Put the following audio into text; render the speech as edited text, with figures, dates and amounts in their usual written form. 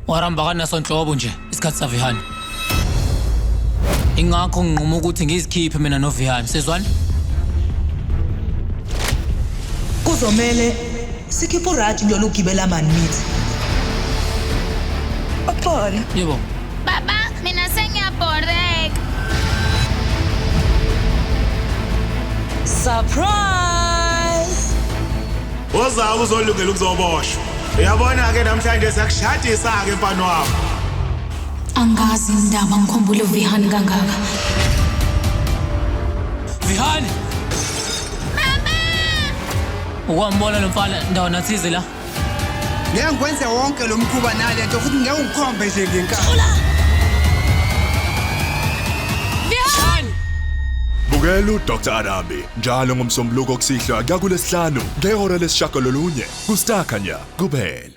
Waramba kanaso nhlobo nje isikhathi saVihani. Ingakho nginquma ukuthi ngizikhiphe mina noVihani. Sezwani? Kuzomele sikhiphe uRaj kulolu gibe lamani mithi. Uxolo. Yebo. Baba, mina sengiyabhoreka. Surprise! Woza uzolungela ukuzoboshwa. Uyabona ke namhlanje siyakushadisa ke mfana wami. Angazi indaba ngikhumbule uVihani kangaka. Vihani! Mama! Ukwambona lo mfana ndawana thize la. Ngeke ngikwenze wonke lo mkhuba nale nto futhi ngeke ungikhombe nje ngenkani. Vihani! Bukela uDr Arambi njalo ngoMsombuluko kusihlwa kuya kulesihlanu ngehora lesishagalolunye kuStar Khanya kuphela.